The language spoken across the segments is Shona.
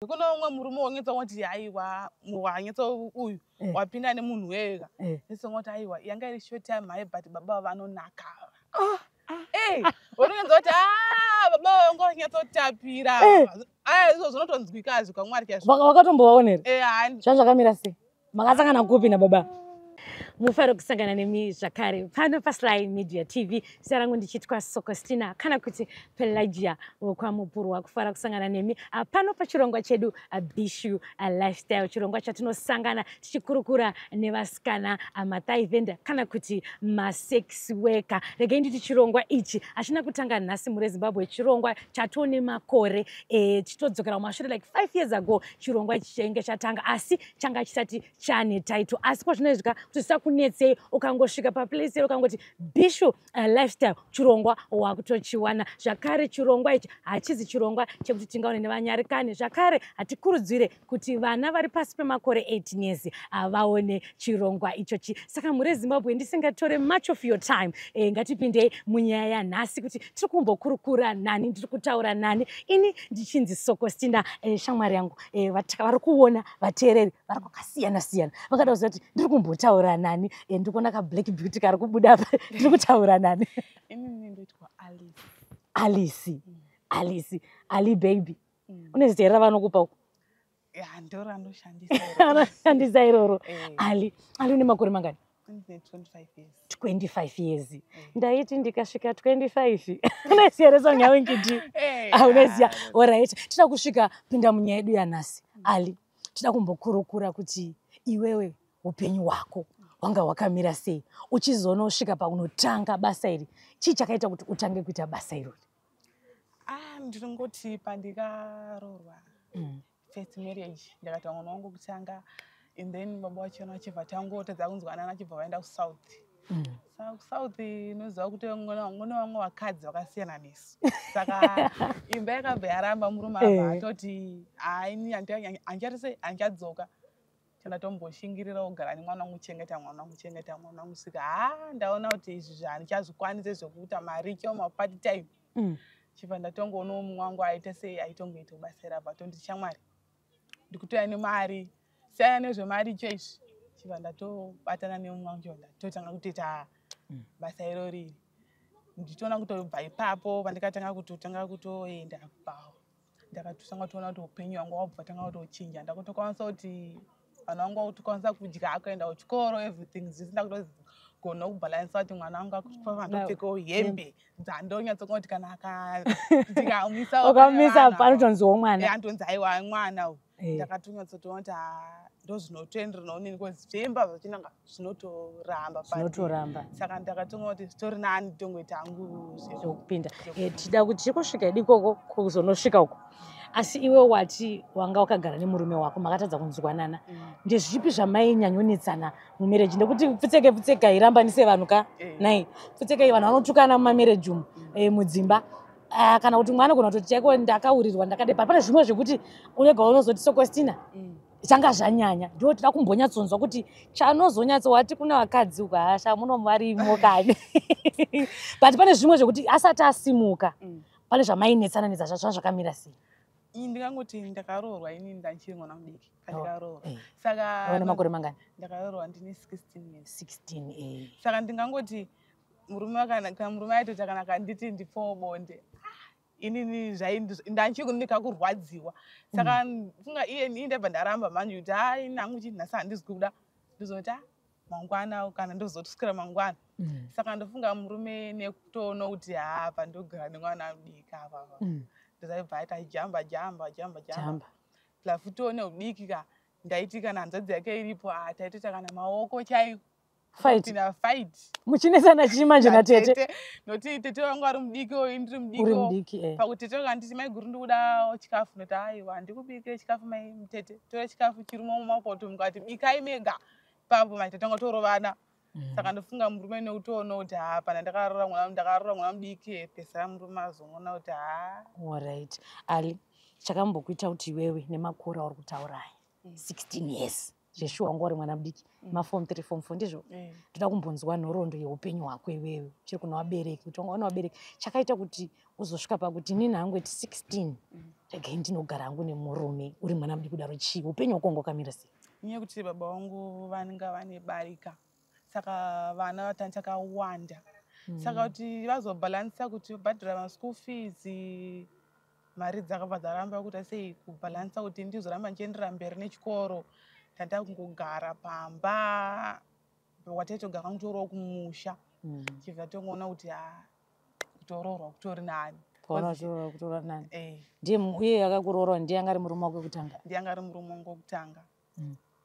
Kune umwe murume wonyatsa kuti aiwa, wanyatsa uyu wapinda nemunhu wega. Nesongoti aiwa, yanga iri short time hayi, but baba vanonaka ava. Unonyatsa kuti baba vangu vanyatsotapira. Aya, izvo zvinotonzwika zvikamwari chaizvo. Wakatombovaonera? Zvanga zvakamira sei? Makasangana kupi nababa? Mufaro kusangana nemi zvakare pano paSly Media TV. Zita rangu ndichitwa Sokostina kana kuti Pelagia wokwaMupurwa. Kufara kusangana nemi pano pachirongwa chedu Bishu Lifestyle, chirongwa chatinosangana tichikurukura nevasikana mathigh vendor kana kuti masex worker. Regai nditi chirongwa ichi hachina kutanga nhasi muri Zimbabwe. Chirongwa chatone makore, chitodzokera kumashure like 5 years ago chirongwa ichi chainge chatanga, asi changa chisati chane title. Asi kwazvinoizvika kuti zvisakunetsei, ukangosvika paplace ukangoti Bishu Lifestyle, chirongwa wakutochiwana. Zvakare chirongwa ichi hachizi chirongwa chekuti tingaone nevanyarikani. Zvakare hatikurudzire kuti vana vari pasi pemakore 18 years vaone chirongwa ichochi. Saka mhuri yeZimbabwe, ndisingatore much of your time, ngatipindei munyaya yanhasi kuti tiri kumbokurukura nani, ndiri kutaura nani. Ini ndichinzi Sokostina. Shamwari yangu, vari kuona, vateereri vari kwakasiyana siyana vakada kuziva kuti ndiri kumbotaura nani. Ndiri kuona kablack beauty kari kubuda apa. Ndiri kutaura nani? Inini ndoitwa Alice. Alice, Alice, Ali baby. Une zita here ravanokupa uko? Ya, ndo randoshandisa. Anoshandisa iroro. Ali, Ali, une makore mangani? Ndine 25 years. 25 years. Ndaiti ndikasvika 25. Unoziya here song yaWinky D? Ah, unoziya. Alright, tida kusvika pinda munyaya yedu yanhasi. Ali, tida kumbokurukura kuti iwewe upenyu hwako hwanga hwakamira sei uchizonosvika paunotanga basa iri. Chii chakaita kuti utange kuita basa irori? Ah, ndinongoti pandikaroorwa first marriage, ndakati mwana wangu kutanga, and then baba vachona vachibva tangotadza kunzwanana, achibva vaenda kuSouth. Saka kuSouth inoziva kuti ngone vamwe vakadzi vakasiyana nesu, saka imba yakabva yaramba. Murume abva atoti haini, handichati sei, handichadzoka. Chandatomboshingira kugara nemwana wangu, chengeta mwana wangu, chengeta mwana wangu, svika ha ndaona kuti izvi handichazvikwanise zvekuita maricho mapart time. Chibva ndatongoona mumwe wangu aita sei, aitongoita basa irabva atonditi, "Shamwari, ndikutoya nemari, siyana nezvemaricho izvi." Chibva ndatobatana nemumwe wangu, chibva ndatotanga kutoita basa irori. Ndichiona kutobva ipapo pandikatanga kutotanga kutoenda pawo, ndakatotanga kutoona kuti upenyu hwangu wabva tanga kutochinja. Ndakutokwanisa kuti vana vangu vakutokwanisa kudya, kuenda kuchikoro, everything zvisina kutogona kubhalansisa kuti mwana wangu akufanira ndopfekawo hembe dzandonyatsokona kuti kana ndikamisa. Ukamisa panotonziwo mwana. Antonzi aiwa, mwana uyu. Ndakatonyatsotoona kuti ndozvinotoenderanawo neni, because zvemba zvachinanga zvinotoramba. Zvinotoramba. Saka ndakatonga kuti zvitori nani tongoita hangu zvekupinda. Tida kuti tiri kusvika ikoko, kuzonosvika uko, asi iwe wati wanga wakagara nemurume wako, makatadza kunzwanana. Ndezvipi zvamainyanyonetsana mumarriage? Nekuti pfutseke pfutseke hairambanise vanhu ka. Nai pfutseke, vanhu vanotukana mumamarriage umu, mudzimba. Ah, kana kuti mwana gona kutoti chaiko ndakaurirwa, ndakadai. Pane zvimwe zvekuti unega unozoti Sokostina changa zvanyanya. Ndo tida kumbonyatsonzwa kuti chanozonyatsowati kune vakadzi uko, hasha muno varimo kani, but pane zvimwe zvekuti asati asimuka pane zvamainetsana netsa, zvazva zvakamira sei? Ini ndingangoti ndakaroorwa inini ndanchiri mwana mudiki pandikaroorwa. Saka ane makore mangani? Ndakaroorwa ndine 16 years. 16, eh. Saka ndingangoti murume kana murume aitoti kana kanditi ndipowo bonde, inini ndanchikakurwadziwa. Saka funga iye, ini ndabva ndaramba manje kuti ha, ini hangu chii, nhasi handisi kuda, ndozoti a mangwana, kana ndozoti mangwana. Saka ndofunga murume nekutoona kuti ha, pandogara nemwana mudiki apapa, ndozaibva aita jamba jamba jamba jamba. Jamba. Plus futi neudiki ka, ndaiti kana hanzvadzi yake iripo, ah, taitoita kana maoko chaiwo. Fight. Kupinda fight. Muchinesana chii manje natete? Nokuti tete vangu ari mudiki, uyu ndiri uri mudikiwo. Mudiki, eh. Pakuti tete vangu anditi, "Maiguru, ndikuda chikafu," ndoti, "Aiwa, handikubikire chikafu mai mutete, tora chikafu chirimo mumapoto, mukati bikai mega." Ipapo mai tatanga torovana. Saka ndofunga murume nekutoona kuti ha, pana ndakaroora mwana, ndakaroora mwana mudiki, pesa murume azoona kuti ha. Alright, Ali, chakambokuita kuti iwewe nemakore auri kutaura aya, 16 years. Zveshuwa wanga uri mwana mudiki, maform 3, form 4, ndizvo? Eh. Ndoda kumbonzwa nhoroondo yeupenyu hwako iwewe uchiri kuna vabereki, kuti wanga una vabereki, chakaita kuti uzosvika pakuti inini hangu at 16 regai ndinogara hangu nemurume, uri mwana mudiki kudaro, chii? Upenyu hwako wanga wakamira sei? Nyaya yekuti baba vangu vanenge vane barika, saka vana vatani takawanda, saka kuti vazobhalansisa kuti vabhadhara maschool fees, mari dzakabva dzaramba kuita sei kubhalansisa kuti ndizoramba ndichienderera mberi nechikoro. Tanda kungogara pamba wataitogara, kutoriwo kumusha. Chibva tongoona kuti ha, kutoroorwa kutori nani. Paona uchirora kutora nani? Eh. Ndiye uye akakuroorwa ndiye anga ari murume wako wekutanga? Ndiye anga ari murume wangu wekutanga.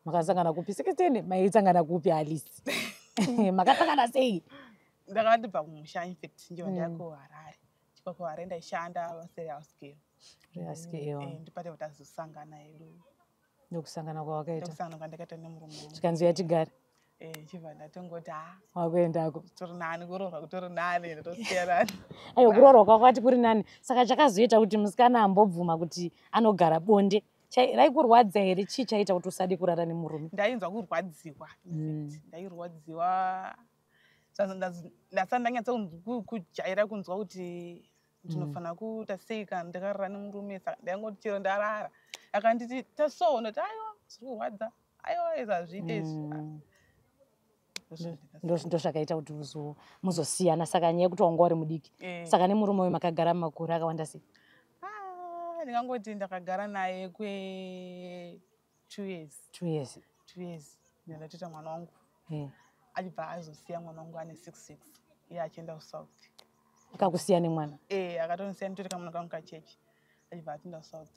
Makasangana kupi? 16 maisangana kupi? Alice, makasangana sei? Ndakandibva kumusha, infact ndiyo ndaya kuHarare. Chikwa kuHarare ndaishanda basa rehouse girl. House girl. Eh, ndipate kuti tazosangana hedu. Ndokusangana kwawakaita? Ndokusangana kwandakaita nemurume wangu. Zvikanzi yatigare. Eh, chibva ndatongoti ha, wakuendako. Kutori nani kuroorwa, kutori nani, ndotosiyana. Aiwa, kuroorwa kwakwati kuri nani. Saka chakazoita kuti musikana ambobvuma kuti anogara bonde, raikurwadza here? Chii chaita kuti usade kurara nemurume? Ndainzwa kurwadziwa, in fact ndairwadziwa. Ndasati ndanyatsa kujaira kunzwa kuti ndinofanira kuita sei kana ndakarara nemurume. Saka ndaingoti chero ndarara akanditi taso, ndoti aiwa, zviri kurwadza, aiwa, izvi hazviite izvi. Ndozvakaita kuti muzosiyana. Saka nyaya yekuti wanga uri mudiki. Eh. Saka nemurume uyu makagara makore akawanda sei? Ah, ndingangoti ndakagara naye kwe 2 years. 2 years. 2 years, ndatoita mwana wangu. Achibva azosiya mwana wangu ane 6 weeks, iye achienda kuSouth. Akakusiya nemwana? Eh, akatonisiya nditori kamwana kangu kachechi, achibva atoenda kuSouth,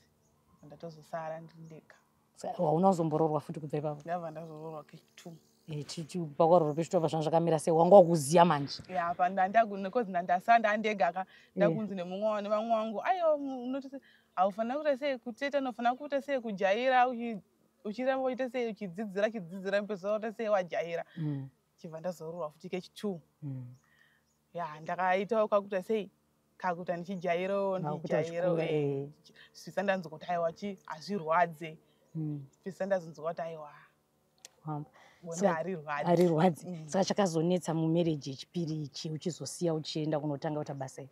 ndatozosara ndiri ndega. Saka hauna kuzomboroorwa futi kubva ipapo? Ndabva ndazoroorwa kechi2. Pakarorwa pechitobva zvanga zvakamira sei? Wanga wakuziya manje? Ya, pa because ndasara ndandega ka, ndakunzi nemumwe nevamwe wangu, aiwa, unoti haufanira kuita sei kuteta, unofanira kuita sei kujaira, uchiramba uchiita sei, uchidzidzira, uchidzidzira, mpesa waita sei wajaira. Chibva ndazoroorwa futi kechi2. Ya, ndakaitawo kakuita sei, kakuita ndichijairawo. Wakuita Ndichijairawo. uchikura, eh. Svisa ndanzwa kuti aiwa, chi hazvirwadze. Svisa ndazonzwa kuti aiwa, Hamba. bonde harirwadzi. Harirwadzi. Mm. Saka chakazonetsa mumarriage yechipiri ichi, uchizosiya uchienda kunotanga kuita basa iri?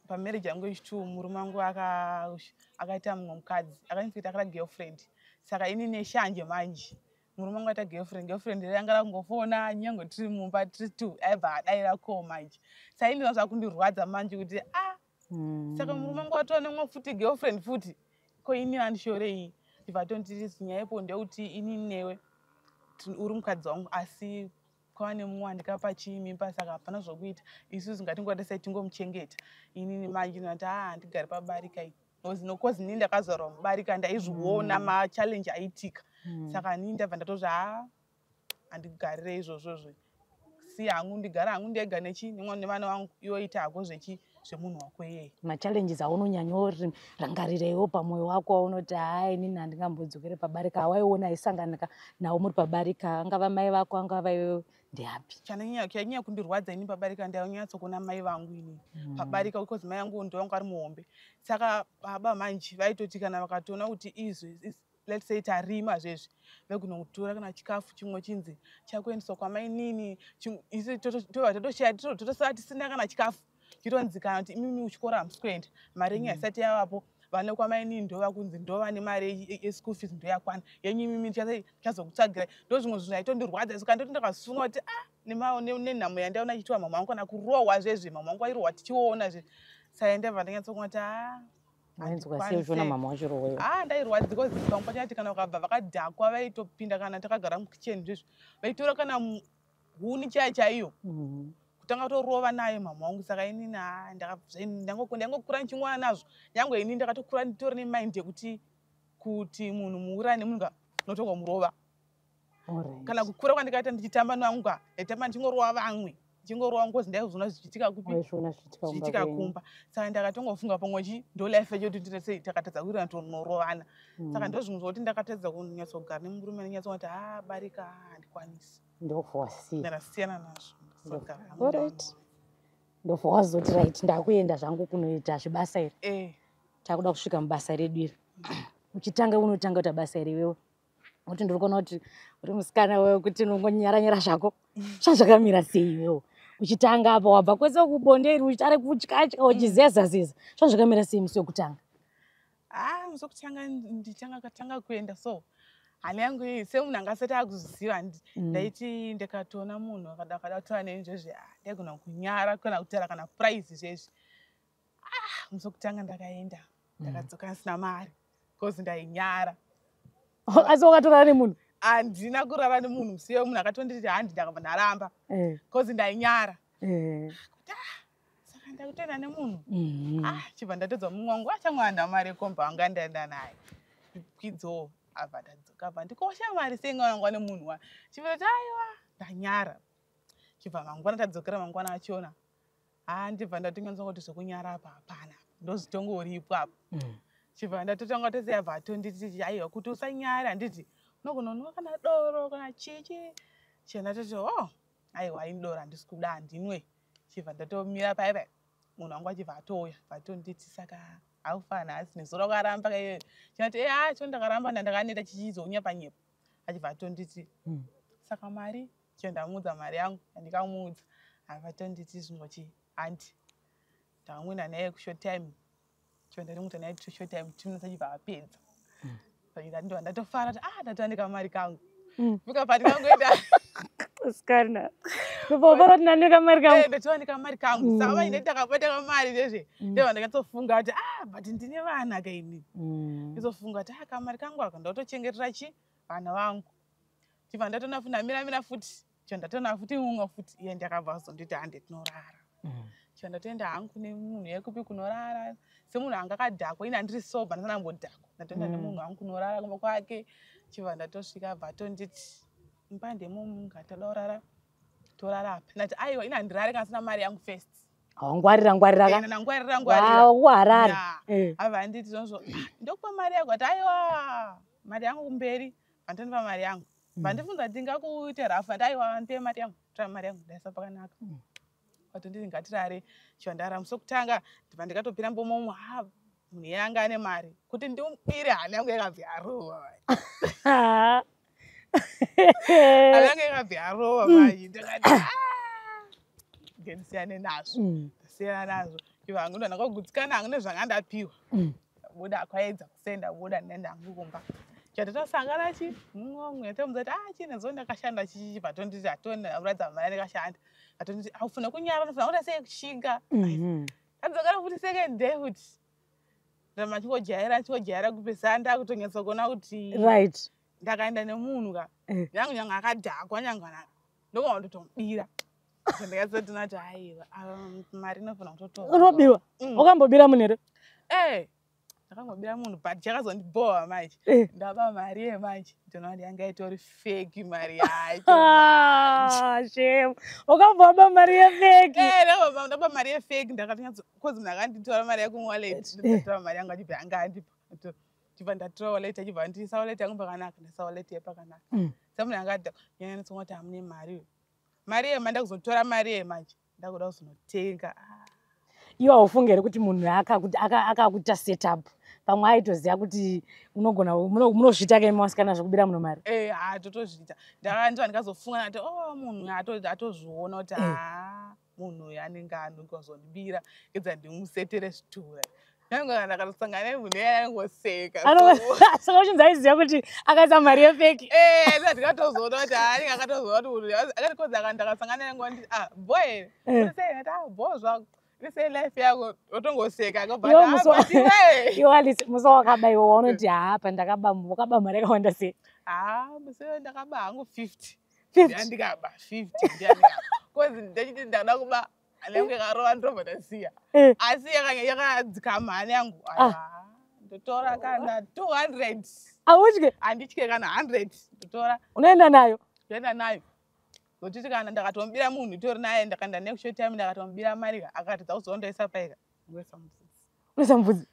Pamarriage yangu yechi2, murume wangu akaita mumwe mukadzi, akainfect, akaita girlfriend. Saka ini neshanje manje, murume wangu aita girlfriend, girlfriend yanga rakungofona nyange tiri mumba tiri two, aibva adaira call manje. Saka ini zvakundirwadza manje kuti ah, saka murume wangu watova nemwe futi girlfriend futi, ko ini andishorei? Ndibva tonditi nyaya ipo ndeyekuti inini newe uri mukadzi wangu, asi kwava nemumwe wandikapa chimimba, saka hapana zvokuita, isusu ngatingoita sei, tingomuchengeta. Inini manje ndinati haa, handigari pabarika iyi, because inini ndakazvarwa mubarika, ndaizviona machallenge aiitika. Saka inini ndabva ndatozva haa, handigarire izvozvozvo, si hangu ndigare hangu ndega nechi nemwana nevana vangu, iwe ita hako zvechi zvemunhu wako iyeye. Machallenges aunonyanyorangarira pamwoyo wako, aunoti hai, inini handingambodzokere pabarika, awaiona aisanganika nawo muri pabarika, angava mai vako, angava iwewe, ndeapi? Chanyanya kundirwadza ini pabarika, ndainyatsokuona mai vangu inini pabarika, because mai vangu ndo vangu ari muhombe. Saka baba manje vaitoti kana vakatoona kuti izvi let's say tarima zvezvi, vaigona kutora kana chikafu chimwe chinzi chakuendeswa kwamainini, isu tobva tatoshaya, totosara tisina kana chikafu, chitonzi kana kuti imimi kuchikoro hamusi kuenda, mari yenyu haisati yavapo, vana kwamainini ndo vakunzi ndo vane mari yeschool fees, ndo yakwana yenyu, imimi tichazokutsvagirai. Ndo zvimwe zvinhu aitondirwadza. Saka ndoti ndakasunga kuti ah, nenhamo yandaona ichitiwa mama vangu, kana kurohwa zvezvi, mama vangu vairohwa tichiona zve. Saka ndabva ndanyatsokuona kuti ah, Wainzwa sei uchiona mama wachirohwa? Ah, ndairwadzika. Pamwe pacho ati kana vakabva vakadhakwa, vaitopinda kana takagara mukicheni zvezvi, vaitora kana huni chaiyo chaiyo, kutanga kutorova nayo mama wangu. Saka inini ha, ndangokura ndichingwana nazvo. Nyange inini ndakatokura nditori nemind yekuti kuti munhu muurani nemunhu unotongo Kana kukura kwandikaita ndichitamba nevangu, ndaitamba ndichingorova vamwe, ndichingorova ngozi, ndaizoona zvichiitika kupi? Waizviona zvichiitika kumba Zvichiitika kwenyu. kumba. Saka ndakatongofunga pamwe chi ndo life yacho, kuti ndite sei, takatadza kuirana, tonorovana. Saka ndo zvimwe zvokuti ndakatadza kunyatsogara nemurume, ndinyatsoti ha, barika handikwanisi. Ndobva wasiya? Ndakasiyana nazvo, ndasogara hangu. Alright. Ndobva wazoti right, ndakuenda zvangu kunoita zvebasa iri? Eh. Takuda kusvika mubasa redu iri. Uchitanga, unotanga kuita basa iri iwewe Kuti ndiri kuona kuti uri musikana wekuti unongonyaranyara zvako. Zvazvakamira sei iwewo? Uchitanga apa wabva kwese kubonde iri uchitare kutyatya uchizeza zeza. Zvazvakamira sei musi wekutanga? Ah, musi wekutanga ndichanga katanga kuenda so. Hana yangu iyi semunhu anga asati akuziva ndaiti ndikatoona munhu akada kutaura neni zvezvi, ndaigona kunyara kana kutaura kana price zvezvi. Ah, musi wekutanga ndakaenda ndakadzoka ndisina mari because ndainyara. Asi wakatorara nemunhu? Handina kurara nemunhu musi iyoyo, munhu akatonditi handi, ndakabva ndaramba because ndainyara. Kuti saka ndakutoenda nemunhu. Ah, chibva ndatodza mumwe wangu achamwana mari yekomba wanga ndaenda naye. Kwidzowo abva ndadzoka abva ndikosha mari sei ngana nemunhu wa. Chibva ndati aiwa ndanyara. Chibva mangwana tadzokera mangwana achiona. Ah, ndibva ndatonyanzwa kuti zvekunyara apa hapana. Ndozvitongoripo apa. Chibva ndatotanga tose abva atonditi aiwa kuti usanyara handiti unogona kunwa kana doro kana chichi. Chibva ndatoti oh aiwa ini doro handisi kuda handinwe. Chibva ndatomira paya paya. Munhu wangu achibva atouya atonditi saka haufa nhasi nezuro wakaramba kaiwe. Chinati cho ndakaramba ndakaneta chichizonyepa nyepa. Achibva atonditi saka mari chibva ndamuudza mari yangu yandikamuudza. Abva atonditi zvingochi handi. Ndakamwenda naye kushort time. Chibva ndatomuita naye short time 2 minutes achibva apedza. Saka ndobva ndatofara kuti ndatowanika mari kangu. Fika pandikangoenda Usikana. Ndobva kuti ndanika mari kangu. Ndatowanika mari kangu. Saka manje ndakabata kamari zvezve. Ndobva ndakatofunga kuti but ndine vana kaini. Ndizofunga kuti kamari kangu aka ndotochengetera chi vana vangu. Chibva ndatoona futi ndamira mira futi. Chibva ndatoona futi mumwe futi. Iye ndakabva azonditi hande tinorara. Chibva ndatoenda hangu nemunhu yekupi kunorara. Semunhu anga akadhakwa ini handiri sober ndisana kumbodhakwa. Ndatoenda nemunhu wangu kunorara kumba kwake. Chibva ndatosvika abva atonditi mumba ndemomu ngatoda kurara torara apa. Ndati aiwa ini handirare kana sina mari yangu first. Wangwarira ngwarira ka? Ndangwarira ngwarira. Waharare. Abva anditi zvonzvo ndokupa mari yako ati aiwa mari yangu kumberi vantondipa mari yangu. Vandibvunza kuti ndingakuite rafu ati aiwa ndipe mari yangu tora mari yangu ndaisa pakanaka. Vatonditi ngatirare chibva ndarara musi wekutanga ndibva ndikatopira mbomomo munhu iye anga ane mari kuti ndimubire hana yangu yakabva yarova. Hana yangu yakabva yarova manje ndakati ngendisiyane nazvo. Ndasiyana nazvo. Chibva hangu ndakagutsikana hangu nezvanga ndapiwa. Buda kwaedza kusenda buda ndaenda hangu kumba. Chatatosangana chi mumwe ndatomudza kuti chine zuva ndakashanda chichi chibva atonditi atoratidza mari yandakashanda. Atonditi aufuna kunyara unofana kuita sei kushinga. Adzokera futi second day futi. Ndama chingojaira kupesa ndakutonyatsa kuona kuti right. Ndakaenda nemunhu ka. Nyange nyange akadhakwa nyange ndokona kutotomubira. Ndakazoti ndati aiwa mari inofana kutotorwa. Unobiwa? Wakambobira munhu here? Ndakambobira munhu but chakazondibhowa manje. Ndaba mari yemanje. Ndinoona kuti yanga itori fake mari yacho. Shame. Wakabva waba mari yefake. Ndaba mari yefake ndakatonyatso cause munhu akanditora mari yake muwallet. Ndatora mari yangu achibva anga andipa. Chibva ndatora wallet achibva andiisa wallet yangu pakanaka ndaisa wallet yaye pakanaka. Saka munhu anga nyanya kuti hamune mari. Mari yemanje ndakuzotora mari yemanje ndakuda kuzonotenga. Iwe haufungi here kuti munhu akakuita set up pamwe aitoziva kuti unogona munozviita ke masikana zvekubira munhu mari? Totozviita. Ndakandova ndikazofunga ndati munhu atozviona kuti munhu uyu anenge anozondibira kedza ndimusetere zvitura. Nyange ndakatosangana nemunhu iye aingoseka. Saka uchinzi aiziva kuti akaisa mari yefake. Ndikatozoona kuti anenge akatozoona kuti munhu akati kozi ndakasangana naye ngonditi boy here. Sei ndati bo zvako. Sei life yako otongoseka Iwe Alice musi wakaba iwe waunoti apa ndakaba wakaba mari yakawanda sei? Musi iwoyo ndakaba hangu 50. 50? Ndikaba 50 ndiyandikaba. Kozi ndachiti ndada kuba hana yangu yakarova ndobva ndasiya. Asi yakadzikama hana yangu. Ndotora kana 200. Hautye? Handitye kana 100 ndotora. Unoenda nayo? Ndoenda nayo. Zotiti kana ndakatomubira munhu itori naye ndakaenda naye kushort time ndakatomubira mari akatadza kuzondoisa paika. Ndoisa mubvudzi. Unoisa mubvudzi.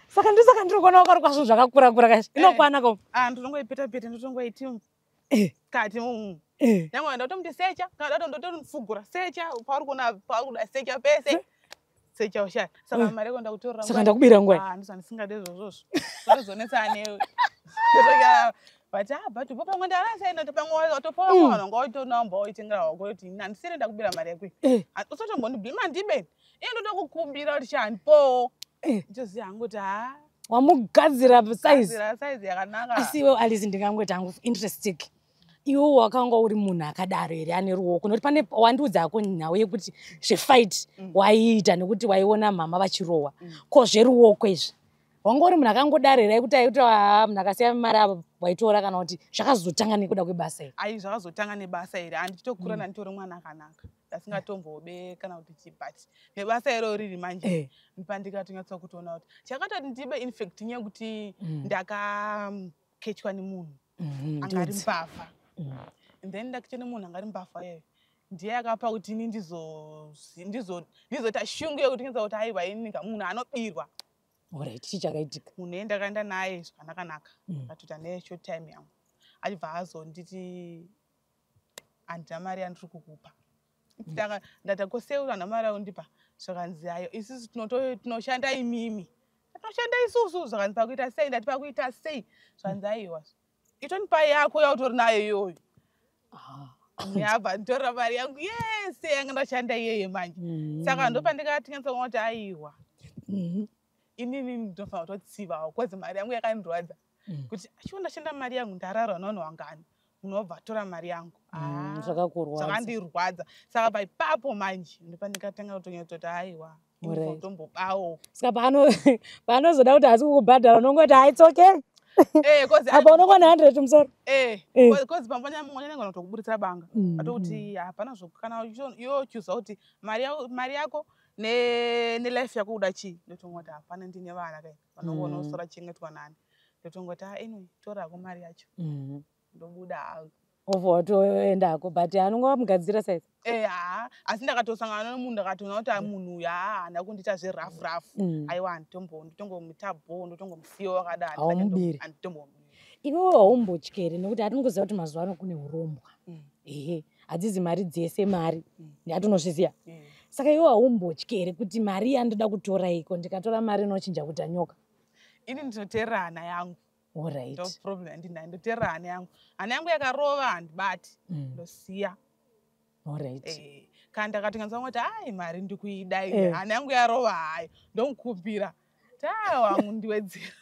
Saka ndosaka ndiri kuona wakarukwa zvinhu zvakakura kura kaizvi. Inokwana ko? Ndinongoipeta peta ndotongoiti kati Nyange ndotomuti secha kana ndotomufugura secha pauri kuona pauri kuda secha pese. Secha ushaya. Saka mari yako ndakutorera. Saka ndakubira nguwa. Ndizvo ndisingade izvozvozvo. Zvazonetsa newe. But ah, but po pamwe ndarasaenda pamwe watopa vamwe vanhu vanga waitonaomba waitengera wako kuti ini handisiri ndakubira mari yako iyi. Usatombondiblame, handibe iye ndotokukumbira kuti chandipowo. Ndoziva hangu kuti ha. Wamugadzira size. Gadzira size yakanaka. Asi iwe Alice, ndingangoti hangu interesting, iwe wakanga uri munhu akadaro here, ane ruoko? Nokuti pane wandiudzako nhau yekuti zvefight waiita nekuti waiona mama vachirohwa. Ko zveruoko izvi, wanga uri munhu akangodaro here, aikuti aikuti "Ah, munhu akasiya mari apa waitora," kana kuti zvakazotanga nekuda kwebasa iri? Ai, zvakazotanga nebasa iri. Handichitokura ndanditori mwana akanaka, ndasingatombobe kana kuti chibati. Nebasa iro riri manje, pandikatonyatsa kutoona kuti chakatoti ndibe, in fact nyekuti ndakakechwa nemunhu anga ari Ndiudze. mbavha. And then ndakechwa nemunhu anga ari mbavha iyoyo, ndiye akapa kuti ini ndizoita shungu yekuti nyatsa kuti aiwa, ini munhu anobirwa. Alright, chii chakaitika? Munhu iye ndakaenda naye zvakanaka-naka, akatoita neshort time yangu, achibva azonditi, "Handina mari yandiri kukupa." Ndati, "Kosei handina mari yakundipa?" Zvakanzi, "Ayo, isusu tinoshanda, imimi tinoshanda isusu." Zvakanzi, "Pakuita sei?" Ndati, "Pakuita sei?" Zvanzi, "Aiwa, itonipa yako yautori nayo iyoyo." Yabva nditorera mari yangu yese yanga ndashanda iyeye manje. Saka ndopandikati nyatsoona kuti aiwa, inini ndinofanira kutotsivawo, cause mari yangu yakandirwadza, kuti achiwa ndashanda mari yangu, ndararwa navanhu wangani, munhu wabva atora mari yangu. Ah, Zvakakurwadza. Zvakandirwadza. Saka paipapo manje ndopandikatanga kutonyatsoti aiwa, tombobawo. Saka paanozoda kuti hasi kukubhadhara, unongoti, "Ah, it's okay." Cause Apa unongona 100 musoro. Cause pamwe kutokuburitsira banga, atokuti hapana zvo kana iwe uchiziva kuti mari yako nelife yako uda chii. Ndotongoti hapana, ndine vana kai vanongoona usora chengetwa nani. Ndotongoti, "Ah, anyway, torako mari yacho." Ndobuda hangu. Obva watoendako, but anonga wamugadzira size. Haa, asi ndakatosangana nemunhu, ndakatoona kuti munhu uyu haa, haana kundiita zverafu rafu. Aiwa, nditongomuita bho, ndotongomusiya wakadaro. Haumubiri. Handitombomubiri. Iwewe haumbotyeri, nekuti hatingoziva kuti mazuva ano kune urombwa? Ehe, hadzizi mari dzese mari, hatinozviziva. Saka iwe haumbotyeri kuti mari yandoda kutora iko, ndikatora mari inochinja kuita nyoka? Ini ndinoteerera hana yangu. Ndo problem yandinayo, ndoteerera hana yangu. Hana yangu yakarova, handibati, ndosiya. Kana ndakatonyanza kuti ai, mari ndikuida iyi, hana yangu yarova hayo, ndomukumbira taa wangu, ndiwedzera,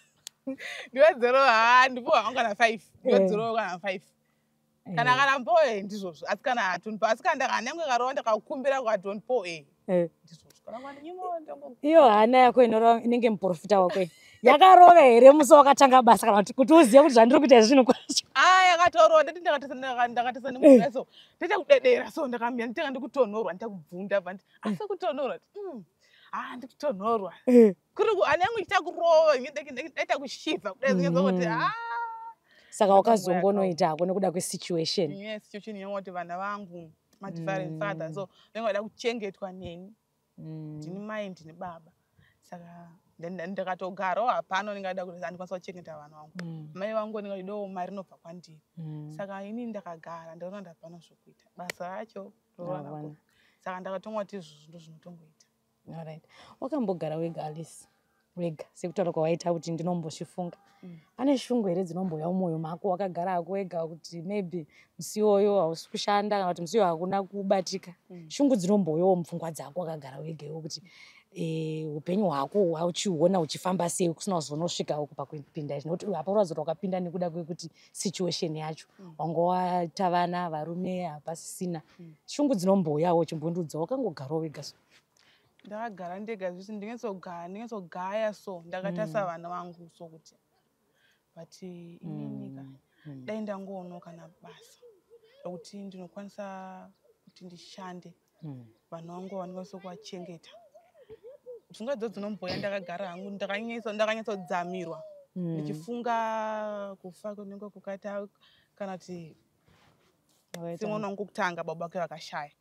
ndiwedzerewo. Ha, ndipo hangu kana five, ndiwedzerewo kana five, kana mpo ndizvozvo. Asi kana hatondipo, asi kana hana yangu yakarova, ndakakumbira kukatondipo, ndizvozvo. Kana kwandinyimo ndongo. Iyo hana yako inorova inenge muprofita wako iyi, yakarova here musi wakatanga basa, kana kuti uzive kuti zvandiri kuita zvinhu kwacho? A, yakatorova. Ndati ndakatesa nemunhu so, ndaita kudedera so, ndakamira, nditanga ndikutonhorwa, ndita kubvunda bva nditi, asi kutonhorwa, ha, ndikutonhorwa kuri hana yangu ichita kurova, ndaita kushivha kudai, kuti a. Saka wakazongonoitako nekuda kwesituation? Yes, situation yangu kuti vana vangu madifferent father, so vanenge vada kuchengetwa neni. Ndini mai, ndini baba, saka ndakatogarawo hapana unenge ada kuti andikwanisa kuchengeta vana vangu. Mai vangu vanenge vachidawo mari inobva kwandiri. Saka inini ndakagara, ndaona kuti hapana zvokuita, basa racho rowana Rawana. kupi. Saka ndakatonga kuti izvozvo ndo zvinotongoita. Alright, wakambogara wega Alice, wega, sekutaura kwawaita kuti ndinombozvifunga? Pane shungu here dzinombouya mumwoyo mako wakagara hako wega, kuti maybe musi iwoyo hausi kushanda, kana kuti musi iwoyo hakuna kubatika? Shungu dzinombouyawo mupfungwa dzako wakagara wega iwe, kuti upenyu hwako hauchihuona huchifamba sei, kusina kuzonosvika uku pakupinda izvi? Nekuti apa uratidza kuti wakapinda nekuda kwekuti situation yacho, wanga waita vana, varume hapasisina. Shungu dzinombouyawo, uchimbondiudza wakangogarawo wega so? Ndakagara ndega zvisi, ndinyatsogaya, ndinyatsogaya so, ndakatarisa vana vangu so, kuti but inini ka, dai ndangoonawo kana basa rokuti ndinokwanisa kuti ndishande, vanhu vangu vandikwanisa kuvachengeta. Pfungwa dzo dzinomboya ndakagara hangu, ndakanyatsodzimirwa ndichifunga kufa kunenge kukaita, kana kuti semwana wangu kutanga, baba vake vakashaya.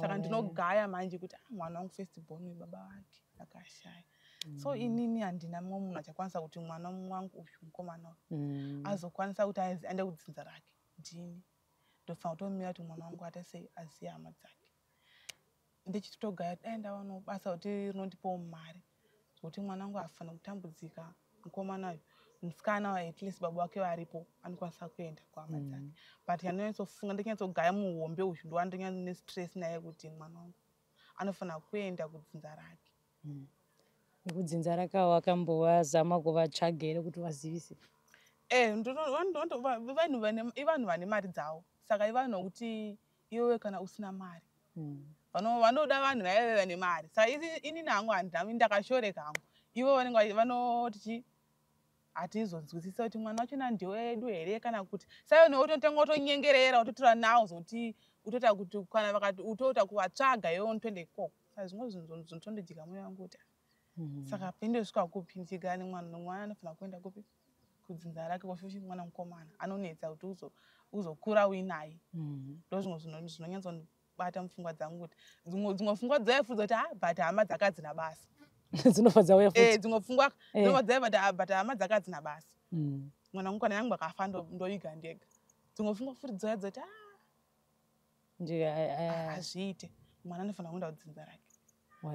Saka ndinogaya manje kuti, ah, mwana wangu first born, baba vake vakashaya, so inini handina mumwe munhu achakwanisa kuti mwana wangu uyu mukomana uyu azokwanisa kuti aende kudzinza rake. Ndini ndofanira kutomira kuti mwana wangu ate sei, aziye hama dzake. Ndichitogaya, dai ndawanawo basa kuti rinondipawo mari, zvokuti mwana wangu haafaniri kutambudzika, mukomana uyu. Musikana at least baba vake varipo, anokwanisa kuenda kuhama dzake. But yandinonyatsofunga, ndinyatsogaya muhombe uyu, ndowandonyanya nestress naye, kuti mwana wangu anofanira kuenda kudzinza rake. Nekudzinza rakawo akambovazama kuvatsvaga here kuti vazivise? Ivanhu vane mari dzavo, saka ivanhu vokuti iwewe kana usina mari, vanoda vanhu vaive vane mari. Saka inini hangu handina, ndakashoreka hangu. Ivo vanenge vanoti chi hatizonzwisisa kuti mwana wachona ndewedu here kana kuti. Saka nototanga utonyengerera, utotora nawo zokuti utoita kuti kana vakati utoita kuvatsvaga, iwe unotoenda ikoko. Saka zvimwe zvinhu zvinotondodya mwoyo wangu kuti saka pendosvika kupi ndichigara nemwana? Nomwana anofanira kuenda kupi? Kudzinza rake. Kofuti mwana mukomana anonetsa kuti uzokura uinaye. Ndo zvimwe zvinhu zvinonyatsondibata mupfungwa dzangu, kuti dzimwe pfungwa dzaifudza kuti ah, but hama dzakadzina basa. Dzinobva dzauya futi. Dzimwe pfungwa dzinobva dzaiva but ah, but hama dzakadzina basa. Mwana wangu kana yangu akafa, ndoiga ndega. Dzimwe pfungwa futi dzauya dzoti ah, hazviite, mwana anofanira kuenda kudzinza rake.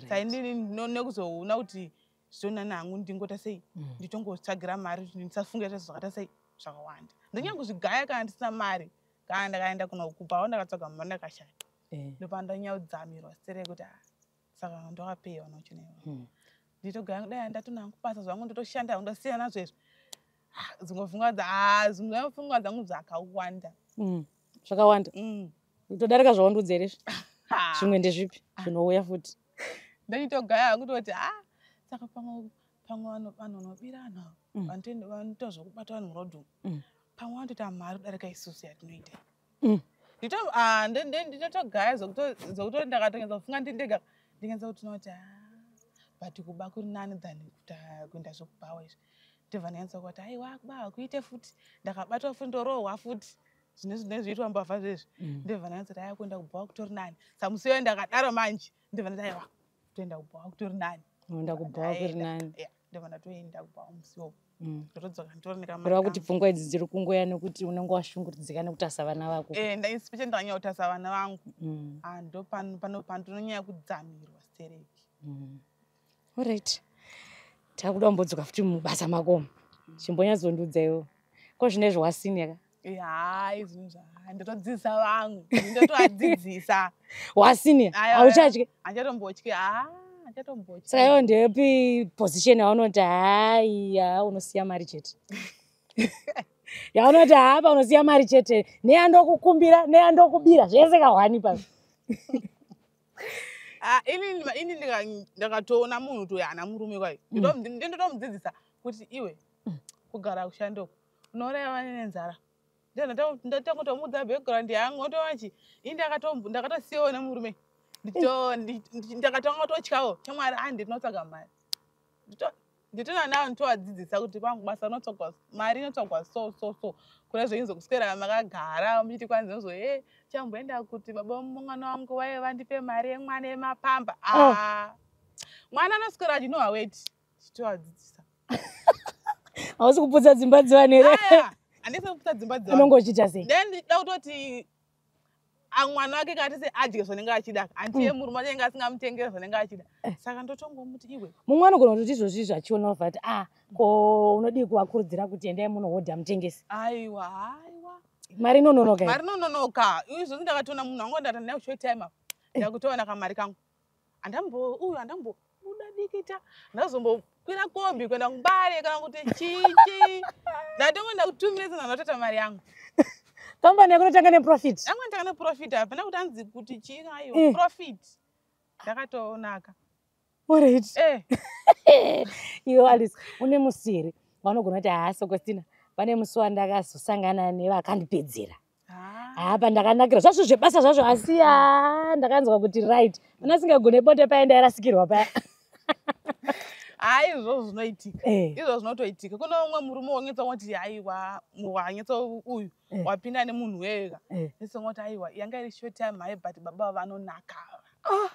Saka inini nekuzoona kuti zvonani hangu, ndingota sei, nditongotsvagira mari kuti ndisafunge zvakaita sei zvakawanda. Ndonyanya kuzvigaya kana ndisina mari. Kana ndakaenda kunokupawo, ndakatsvaga mari, ndakashaya, ndopandanyadzamirwa sere kuti ah, saka ndokapei vana vachona ivo. Nditogaya kudai, ndatona hangu basa zvangu, ndotoshanda hangu, ndosiyana nazvo izvi. Ah, dzimwe pfungwa dzimwe pfungwa dzangu dzakawanda. Zvakawanda kutodarika zvawandiudza here izvi? Zvimwe ndezvipi zvinouya futi? Ndachitogaya hangu toti a saka pamwe vanhu vanobira vanhu ava, vanoita zvokubata vanhu murodhi umu, pamwe vanotoita mari kudarika isusu yatinoita. Ndinotogaya zvokuti ndakatonyatsa kufunga ndiri ndega, ndingatsa kuti tinoti a but kuba kuri nani than kuenda zvokubhawa izvi. Ndobva ndanyatsa kuti aiwa, kuba hakuite futi, ndakabatwa futi, ndorohwa futi, zvine zviitwa mbavha zvezvi. Ndobva ndanyatsa kuti aiwa, kuenda kubhawa kutori nani. Saka musi iyoyo ndakadaro manje, ndobva ndati aiwa, kutoenda kubhawa kutori nani. Unoenda kubhawa kuri nani. Yeah, ndobva ndatoenda kubhawa musi iwowo, ndotodzoka nditori nekamari Kureva kuti kangu. Pfungwa idzi dziri kungoya nekuti unenge washungurudzika nekutarisa vana vako. Especially ndakanyanya kutarisa vana vangu. Ah, ndo pandinonyanya kudzamirwa stereki. Alright, takuda kumbodzoka futi mubasa mako. Chimbonyatsondiudza iwo, ko zvinezvi wasenior ka? Hai, zvinhu zva ndotodzidzisa vamwe, ndotovadzidzisa. Wasenior. Aiwa. Hauchatyi? Handichatombotyi, ha, handichatombotyi. Saka iwo ndepi position yaunoti haiya, unosiya mari chete, yaunoti hapa unosiya mari chete, neyandokukumbira neyandokubira zvese kahwani pazvo? Ah, ini ndakatoona munhu kuti uyu haana murume kwai, ndinotomudzidzisa kuti iwe, kugara kushandoko unouraya nenzara. Ndatangotomudza background yangu, otovachi ini ndakatosiyawo nemurume. Ndakatanga kutotyawo chamwari, a ndinotsvaga mari. Nditona nawo, nditovadzidzisa kuti kwangu basa rinotsvagwa, mari inotsvagwa so so so, kune zvoinzokuswera makagara muchiti kwanzi nozo e chamboenda kuti baba mwana wangu vaive vandipe mari yemwana yemapamba. Oh. Ah, mwana anoswera achinowa weti, tichitovadzidzisa. Hausi kuputsa dzimba dzevanhu here? Aya, handisi kuputsa dzimba dzevanhu. Unonge uchiita sei? Then ndida kutoti mwana wake kati se adye zvanenge achida, handiye murume anenge asingamutengeri zvanenge achida, saka ndotongomuti iwe. Mumwe anogona kutoti izvozvi izvi achiona ubva ati ah, ko unodii kuvakurudzira kuti endai munohodha mutengesi? Aiwa, aiwa. Mari inononoka here? Mari inononoka. Izvozvi ndakatoona munhu wangu, ndati ndina short time apa, ndakutoona kamari kangu, handambo uyu handambobuda dikita, ndazombokwira kombi kuenda kumbare kana kuti chichi, ndatongoenda ku2 minutes, ndatoita mari yangu. Kambani yako inotanga neprofit. Yangu ndanga neprofit, hapana kuti anzi kuti chii, aiwa. Profit ndakatoonaka. Alright. Eh. Iwe Alice, une musi here waunogona kuti haa, Sokostina, pane musi wandakazosangana nevakandipedzera? Ah. Hapa ndakanakira zvazvo zvebasa zvazvo, asi haa, ndakanzwa kuti right, pana asingagone bonde paya, ndairasikirwa paya. Hai, izvozvo zvinoitika. Eh. Izvozvo zvinotoitika. Kune umwe murume wanyatsa kuti aiwa, wanyatsa uyu wapinda nemunhu wega. Nesongoti aiwa, yanga iri short time hayi, but baba vanonaka ava.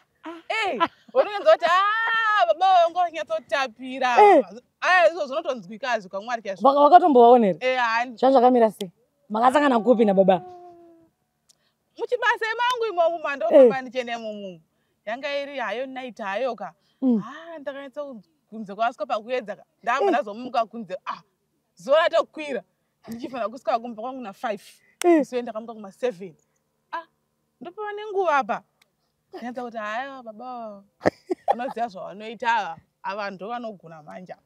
Unonyanza kuti a baba vangu vanyatsotapira. Aya, izvo zvinotonzwika azvi kwamwari chaizvo. Wakatombovaona here? Eh, Zvanga zvakamira sei? Makasangana kupi nababa? Muchibasa mangu imomo mandofamba ndichienda imomo, yanga iri hayo night hayo ka. Ah, ndakanyatsa kunze kwasvika pakuedza ka, ndabva ndazomuka kunze ah. Zuva ratokwira ndichifanira kusvika kumba kwangu na5, musi ndakamuka kuma7. Ah, ndopava nenguva apa. Ndinatsa kuti haya, baba vanoziva zvavanoita ava, ava ndo vanogona manja.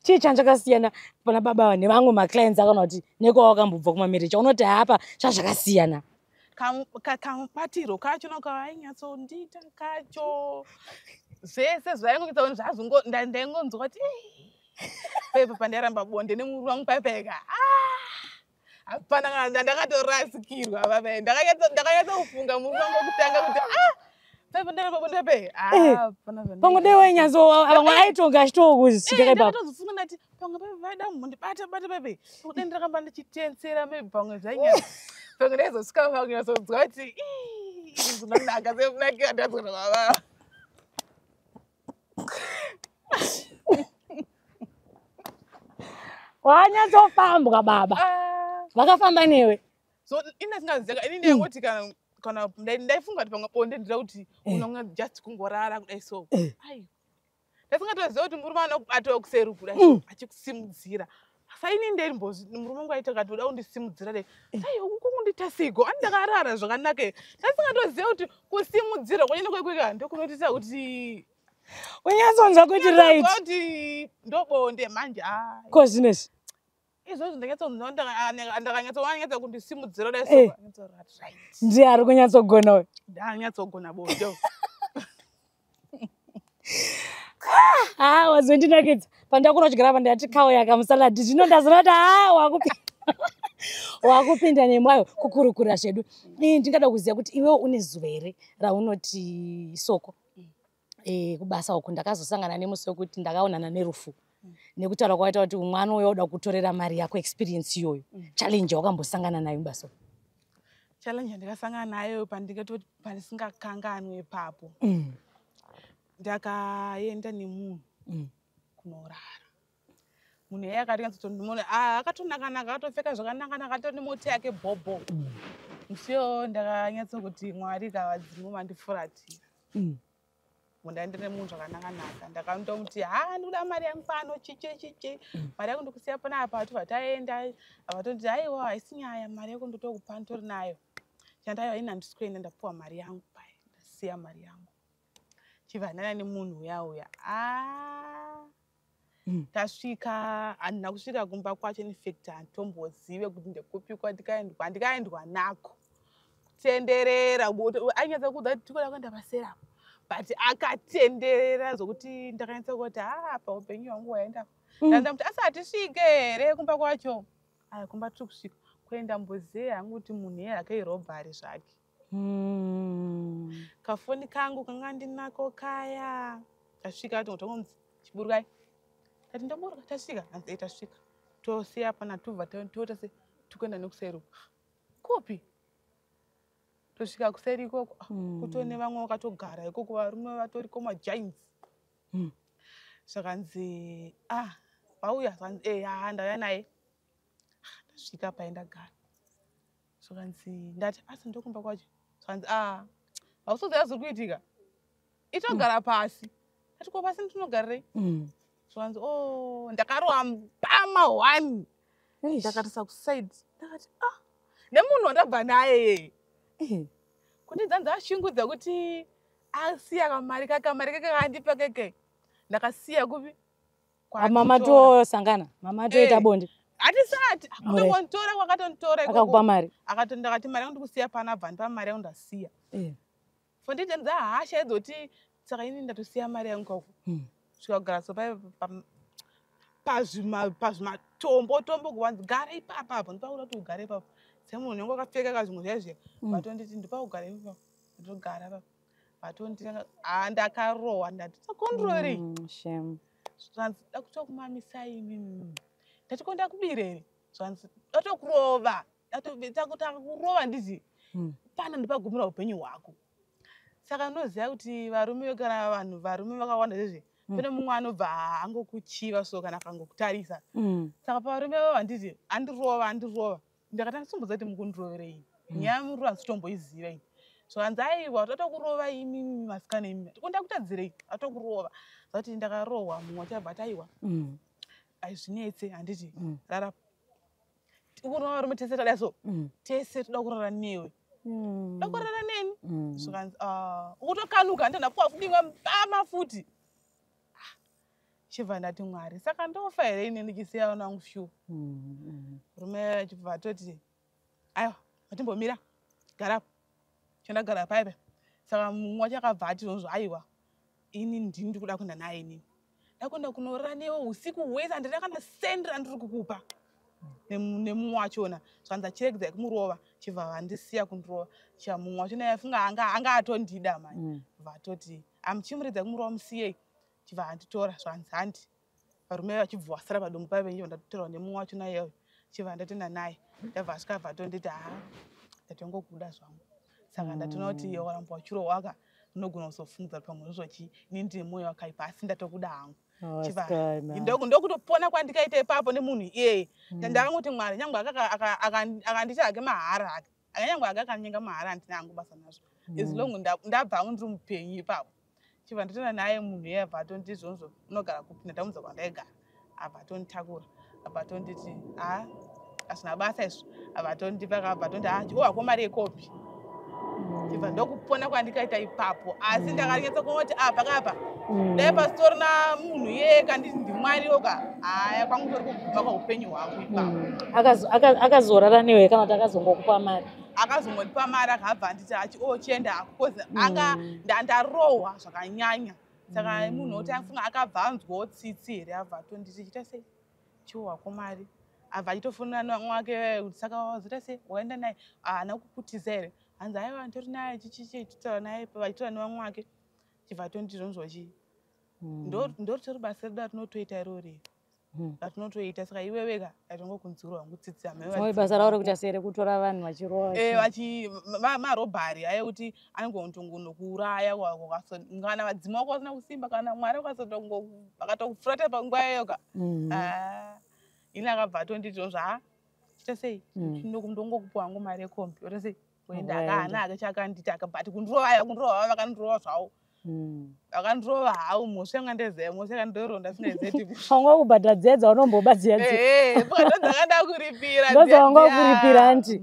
Chii chanchakasiyana pana baba ava nevamwe maclients, akana kuti nekwawakambobva kumamarriage, unoti hapa chazvakasiyana? Kamubatiro kacho nokavainyatsondiita kacho, zvese zvaingoita kuti zvazongo ndaingonzwa kuti paipa pandairamba bonde nemurume wangu paipaika, hapana kana ndakatorasikirwa papai. Ndakanyatsokufunga murume wangu wekutanga kuti ah, paipa ndaramba bonde pai, hapana. Pamwe dei wainyatso vamwe aitonga achitokusvika ipapo. Ndakatozofunga ndati pamwe paipa vaida mundibata bata paipai, kudai ndakaramba ndichitensera, maybe pamwe zvainyatso, pamwe ndaizosvika pakunyatsonzwa kuti zvinonaka semunakira ndadzona baba. Wanyatsofambwa baba. Ah. Vakafamba newe. So ina singaziva ini, ndangoti kana ndaifunga kuti pamwe bonde ndira kuti unonga just kungorara kudai so. Ai, ndasingatoziva kuti murume anokubatawo kuseri kudai achikusimudzira. Saini ndeimbozvi murume wangu aita kati uda kundisimudzira dai, ai, uku kundiita siko ani, ndakarara zvakanaka. Ndasingatoziva kuti kusimudzira kwanyene kwekweka ndokunotiita kuti Unyatsonzwa kuti right. Kuti ndobonde manje, ai. Ko zvinezvi? Izvozvo ndakanyatso ndakanyatso kundisimudzira dai so, right. Ndiye ari kunyatsogona uyu. Ndanyatsogona bonde. Ha, wazondinakidza. Pandakuna kudyara pa ndati kauya kamusaladi, zvino ndazoona kuti ha, wakupinda nemwayo kukurukura zvedu. Ii, ndingada kuziva kuti iwewo une zuva here raunoti soko kubasa uku ndakazosangana nemusi wekuti ndakaonana nerufu, nekutaura kwaita kuti mwana uyo uda kutorera mari yako, experience iyoyo, challenge yakambosangana nayo mubasa uku? Challenge yandakasangana nayo pandingatoti pandisingakanganwe ipapo, ndakaenda nemunhu kunorara. Munhu iye akati nyatsotondimuona, akatonaka-naka, akatopfeka zvakanaka-naka, atori nemota yake bhobho. Musiyo ndakanyatsokuti Mwari kavadzimu vandifuratira. Mundaenda nemunhu zvakanaka-naka, ndakandomuti ha, ndikuda mari yangu pano, chichi chichi, mari yangu ndikusiya panapa. Tobva taenda, avatonditi aiwa, haisi nyaya, mari yako ndotokupa, nditori nayo. Chanda aiwa, ini handisi kuenda, ndapuwa mari yangu pai, ndasiya mari yangu. Chibva ndaenda nemunhu uya uya, a tasvika, handina kusvika kumba kwacho. In fact handitombozive kuti ndekupi kwandikaendwa. Ndikaendwa nako kutenderera, ainyatsa kuudza kuti tikuda kuenda paserapo, but akatenderera zvokuti ndakanyatsa kuti ha, paupenyu hwangu hwaenda. Ndamuti asi hatisvike here kumba kwacho? Aya, kumba tiri kusvika, kuenda mbozive hangu kuti munhu iye hake irobbery zvake. Kafoni kangu kanga ndinako kaya, tasvika tongonzi chiburukai. Tati ndoburuka, tasvika. Hanzi ei, tasvika, tosiya pana, tobva toita se tikuenda nekuseri kupi. Tosvika kuseri ikoko, ah, kutone vamwe vakatogara ikoko, varume vatoriko, magiants. Zvakanzi ah, vauya. Zvakanzi e ha, ndauya naye. Ah, ndasvika pai, ndagara. Zvakanzi ndati asi ndokumba kwacho. Zvakanzi ah, hausoziva zviri kuitika, itogara pasi. Ati ko pasi ndinogarirei? Zvakanzi o, ndakarova mbama one. Eish. Ndakatarisa kuside, ndakati ah, nemunhu wandabva naye kuti dzanzi ashingudza kuti asiya kamari kakamari kake kaandipa keke, ndakasiya kupi? Ah, mama Kwaanditora. tosangana, mama toita bonde. Hatisati. Alright. Kutongonditora kwakatonditora Akakupa ikoko. mari. Akati, ndakati mari yangu ndikusiya pana, abva ndipa mari yangu, ndasiya. Fonditi dzahasha idzoti, saka ini ndatosiya mari yangu kako. Svika kugara so pazvimatombo tombo, kuvanzi gara ipapa apa, ndipakuda kuti ugare ipapa semunhu unenge wakapfeka kazvimwe zviya zviya. Vatonditi ndipakugara ipapa, ndogara papa. Vatonditi ndakarohwa, ndati sakondirorei. Shame. Zvanzi da kutokumamisai imimi. Ndati ko ndakubira here? Zvanzi datokurova, takurova, ndizi pana ndipagumira upenyu hwako. Saka ndoziva kuti varume kana vanhu varume vakawanda zvezve, pane mumwe anobva angokuchiva so kana akangokutarisa. Saka pavarume vavo, handiti andirova, andirova, ndakati andisimbodza kuti mukundiroverei, nyaya yamuriro handisitomboiziva ini. Zvakanzi aiwa, tatokurova imimi masikana imimi, ko ndakutadzirei? Atokurova zati, ndakarohwa. Mumwe achabva ati aiwa. Hazvinetse, handiti? Rara kurova varume tese tadai so. Tese toda kurara newe. Toda kurara neni. Zvikanzi, "Ah, ukutokanuka." Handiti ndapuwa kudimwa mbama futi. Ah, chibva ndati, "Mwari, saka ndofa here ini ndichisiya vana vangu shuwa?" Rume achibva atoti, "Aiwa, matimbomira, garapo." Chandagara paipa. Saka mumwe wacho akabva ati zvonzvo, "Aiwa, ini ndini ndikuda kuenda naye. Inini ndakuenda kunorara newe usiku hwese, handina kana sendi randiri kukupa." Nemumwe wachona zvanzi achiregedza kumurova, chibva vandisiya kundirova. Cha mumwe wachona afunga anga atondida mani. Bva atoti, "Amuchimuredza kumurova, musiyei." Chibva anditora. Zvanzi handi varume vachibva vasara padombo paive. Ndibva ndatorwa nemumwe wachona iyoyo, chibva ndatoenda naye. Ndabva asvika, bva atonditi, "Ha, ndatongokuda zvangu." Saka ndatoona kuti waramba wachirohwaka, unogona kuzofungidza kuti pamwe zvochi ini ndine mwoyo wakaipa, asi ndatokuda hangu. Vasikana. Ndokutopona kwandikaita ipapo nemunhu iyeye. Ndakangoti, "Mwari, nyangwe akandiita hake mahara hake, nyangwe hake akanyenga mahara, handina hangu basa nazvo, as long ndabva hangu ndiri mupenyu ipapo." Chibva ndatoenda naye. Munhu iye abva atonditi zvonzvo, "Unogara kupi?" Ndatamuudza kwandaigara. Abva atonditakura, abva atonditi, "Ha, hazvina basa izvo." Abva atondipa, abva atondi, "Ha, chiwako mari yekombi." Chibva ndokupona kwandikaita ipapo. Asi ndakanyatsa kuona kuti apa kapa dai pasitorina munhu iyeye kanditi ndimwariwo ka, haya, kwangu tori kuguma kwaupenyu hwangu ipapo. Akazorara newe kana kuti akazongokupa mari? Akazongondipa mari, akabva anditi achi o chienda hako, 'cause anga ndarohwa zvakanyanya. Saka munhu woti afunga akabva anzwawo tsitsi here, abva atonditi, "Chiita sei, chiwako mari." Abva achitofonera nevamwe wake kuti, "Saka wazoita sei, waenda naye, haana kukutiza here?" Hanzi, "Aiwa, nditori naye." Chichichi chitaura naye, vachitaura nevamwe wake. Chibva atonditi zvonzvochi, "Ndoritori basa redu ratinotoita irori, ratinotoita. Saka iweweka atongokunzwirwa hangu tsitsi." Oi, basa ravo rekuita sei, rekutora vanhu vachirova? Vachi marobhari aya ekuti anongonokuuraya kana vadzimu vako vasina kusimba, kana Mwari vakatokufurata panguva iyoyo. Ah, ini akabva atonditi zva, "Chiita sei, ndongokupa hangu mari yekombi, ota sei, uenda." Waenda. Akaana ake chaakanditi, akabva ati kundirova, aya kundirova, vakandirova zvavo. Vakandirova havo. Mhosva yanga ndeziva, mhosva yakandorova ndasingazeti. Wanga kubhadhara dziya dzaunomboba dziya dziya? Ndodzakanda kuripira. Ndodzawanga dziya. kuripira, anti?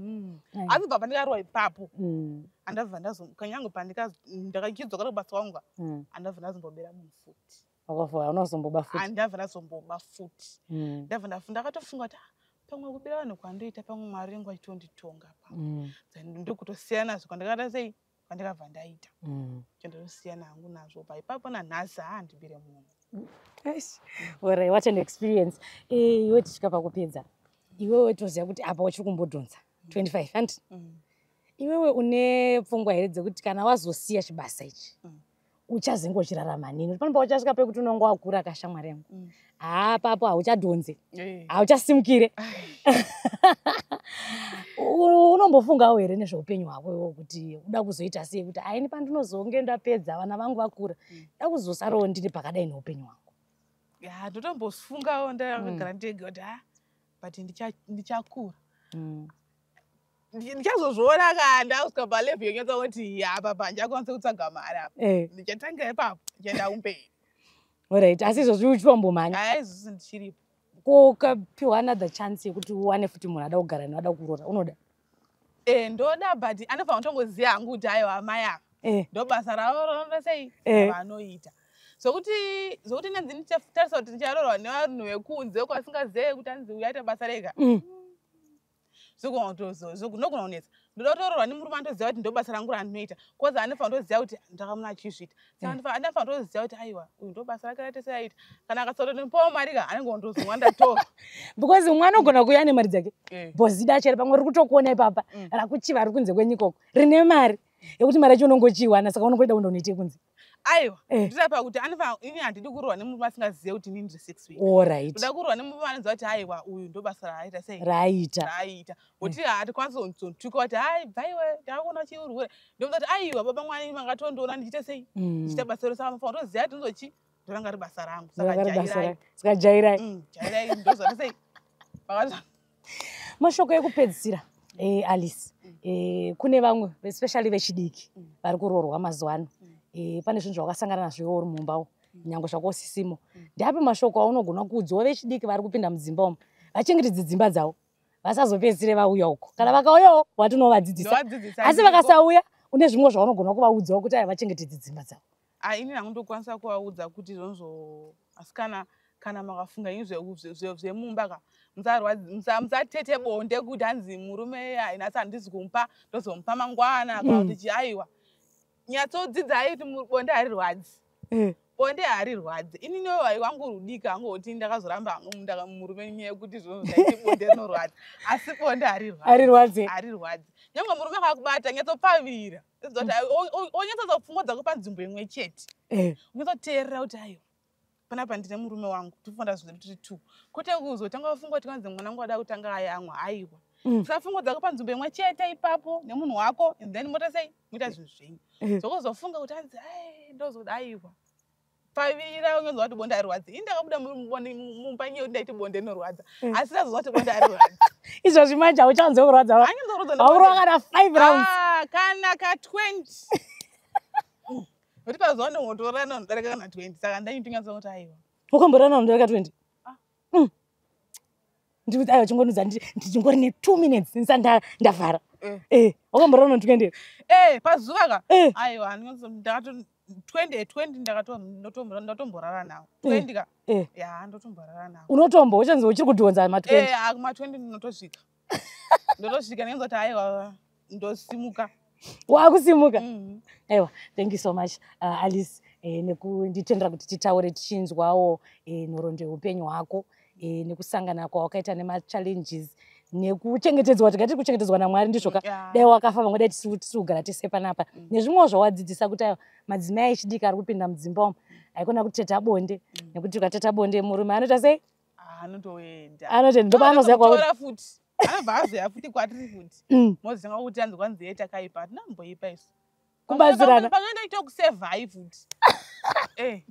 Asi bva pandikarohwa ipapo, andabva ndazo kanyange ndakachidzokera kubasa kwangu, andabva ndazombobera munhu futi. Wakafa unozomboba futi? Andabva ndazomboba futi. Ndabva ndakatofunga kuti, "Ah, pamwe kubira vanhu kwandoita, pamwe Mwari vangu vachitonditonga pamwe." Ndokutosiyana nazvo kwandakaita sei, kwandakabva ndaita. Chandosiyana hangu nazvo pa ipapo. Nanhasi haandibire munhu. Eish. Alright, what an experience. Iwe tisvika pakupedza, iwewe toziva kuti apa uchiri kumbodhonza 25, handi? Iwewe une pfungwa here dzekuti kana wazosiya chibasa ichi, uchazenge uchirarama nini? Pano pauchasvika pekuti unonge wakura kashamwari yangu, haa, papo hauchadhonze, hauchasimukire. Unombofungawo here nezveupenyu hwako iwewe kuti uda kuzoita sei, kuti aini pandinozonge ndapedza, vana vangu vakura, da kuzosarawo ndiri pakadai neupenyu hwangu? Ya, ndotombofungawo ndakagara ndega kuti, ha, but ndichakura, ndichazozviona ka ndasvika palevel yonyatsa kuti apa pandichakwanisa kutsvaga mari apa. Ndichatanga ipapo, ndichaenda kumberi. Alright, asi izvozvi uchiwambomhanya? Aya, izvozvi ndichiripo. Ko ukapiwa another chance yekuti uwane futi munhu ada kugara newe, ada kuroora, unoda? Ndoda, but anofanira kutongoziva hangu kuti aiwa, amai ava ndo basa ravo ranoita sei, vanoita zvokuti nanzi ndichatarisa kuti ndicharoorwa nevanhu vekunze kwasingazive kuti anzi uyu aita basa rega. Zvinogona kunetsa. Ndoda kutoroorwa nemurume anotoziva kuti ndo basa rangu randinoita, 'cause anofanira kutoziva kuti ndakamuona achizviita. Saka anofanira kutoziva kuti aiwa, uyu ndo basa rake raite seaita. Kana akasatonipawo mari ka, anenge ondozomwa ndatora. Because umwe anogona kuuya nemari dzake, bhozida chero pamwe riri kutokuona ipapa, rakuchiva riri kunze kwenyika uko, rine mari yekuti mari yacho unongochiwana, saka unongoida kundonoite kunze. Aiwa, ndiri pakuti anofanira, ini handidi kuroorwa nemurume asingazive kuti inini ndiri sex worker. Ndoda kuroorwa nemurume anoziva kuti aiwa, uyu ndo basa raaita sei, raaita. Raaita, kuti hatikwanisi kuzonzontuka kuti, "Hai, bvaiwe, ndakakuona uchiurwere." Ndomuza kuti, "Aiwa, baba mwani, mangatondiona ndichiita sei, ndichiita basa iro, saka mufanira kutoziva kuti ndochi ndoranga ri basa rangu, saka Ranga riri basa jairai." Saka jairai. Jairai, ndozvati sei. Mashoko ekupedzisira, Alice, kune vamwe especially vechidiki vari kuroorwa mazuva ano. Pane zvinhu zvawakasangana nazvo iwe uri mumbawo? Nyange zvako usisimo, ndeapi mashoko aunogona kuudzawo vechidiki vari kupinda mudzimba umu, vachengetedze dzimba dzavo, vasazopedzisire vauya uko? Kana vakauyawo, watinovadzidzisa. Ndovadzidzisa. Asi vakasauya, une zvimwe zvaunogona kuvaudzawo kuti ai, vachengetedze dzimba dzavo? Ah, ini hangu ndokwanisa kuvaudza kuti izvonizvo, asikana, kana makafunga ini zvemumba ka, musatete bonde kuti hanzi murume nhasi handisi kumupa, ndozomupa mangwana, kana kuti chi. Aiwa, nyatsodzidzai kuti bonde harirwadzi. Bonde harirwadzi. Inini wangu rudika hangu kuti ndakazoramba hangu murume nyaya yekuti izvozvo ndaiti bonde rinorwadza, asi bonde harirwadzi. Harirwadzi. Harirwadzi. Nyange murume akakubata, nyatsopfavira, onyatsotsa pfungwa dzako panzvimbo imwe chete, unyatsoteerera kuti aiwa, panapa ndine murume wangu, tifonda zvinhu tiri two, kwete kuzotanga wafunga kuti kanzi mwana wangu ada kutanga ayamwa. Aiwa, sa pfungwa dzako panzvimbo imwe chete ipapo nemunhu wako, and then mota sei, moita zvinhu zvenyu. Zvokuzofunga kuti hanzi ai, ndozoda, aiwa, pfavira, unonzwa kuti bonde harirwadzi. Ini ndakabuda mumba nyaya yekuti ndaiti bonde rinorwadza, asi ndazozwa kuti bonde harirwadzi. Izvozvi manje hauchanzwe kurwadza? Hanyanzorwadza. Haurova kana 5 rounds? Ah, kana ka 20, nokuti pazuva ndongotora nodarika kana 20, saka ndaitonyatsa kuti aiwa. Wakamborana unodarika 20? Ah. Ndikuti aiwa, chingonudza, ndichingori ne2 minutes ndisati ndavhara. Eh, wakamborana no 20? Eh, pazuva ka. Aiwa, ndakato 20 20, ndatomborara nawo 20 ka. Ya, ndotomborara nawo. Unotombo uchanzi uchiri kudhonza ma20? Eh, ah, kuma 20 ndinotosvika, ndotosvika, ndinonzwa kuti aiwa, ndosimuka. Wakusimuka. Aiwa, thank you so much, Alice, nekunditendera kuti titaure tichinzwawo nhoroondo yeupenyu hwako, nekusangana kwawakaita nemachallenges, nekuchengetedzwa, tikati kuchengetedzwa naMwari, ndizvoka? Dai wakafa, vamwe dai tisiri kugara tese panapa, nezvimwewo zvawadzidzisa kuti aiwa, madzimai echidiki ari kupinda mudzimba umu, haikona kuteta bonde, nekuti ukateta bonde murume anoita sei? Ah, anotoenda. Anotoenda, ndopaanoziya kwauri. Anotora futi, anobva azoya futi kwatiri futi. Mozotanga kuti anzi kwanzi ye takaipa. Hatina kumboipa isu. Kubatsirana. Pamwe ndaita kusevhai futi. Eh.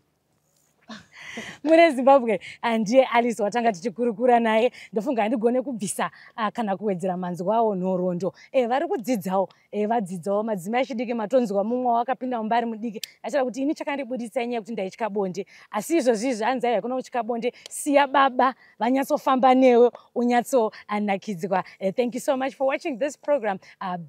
Mune Zimbabwe, ndiye Alice watanga tichikurukura naye. Ndofunga handigone kubvisa kana kuwedzera manzwi awo nhoroondo. Vari kudzidzawo, vadzidzawo madzimai echidiki. Matonzwa mumwe wakapinda mumba ari mudiki achida kuti ini chakandibudisa inyaya yekuti ndaitya bonde, asi izvozvi izvi hanzi aiwa, hakuna kutya bonde, siya baba vanyatsofamba newe, unyatsonakidzwa. Thank you so much for watching this program,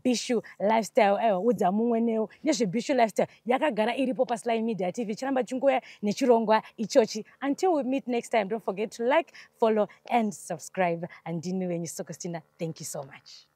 Bishu Lifestyle. Aiwa, udza mumwe newe nezveBishu Lifestyle, yakagara iripo paSly Media TV, chiramba chingoya nechirongwa ichochi. Until we meet next time, don't forget to like, follow and subscribe. Andini wenyu Sokostina. Thank you so much.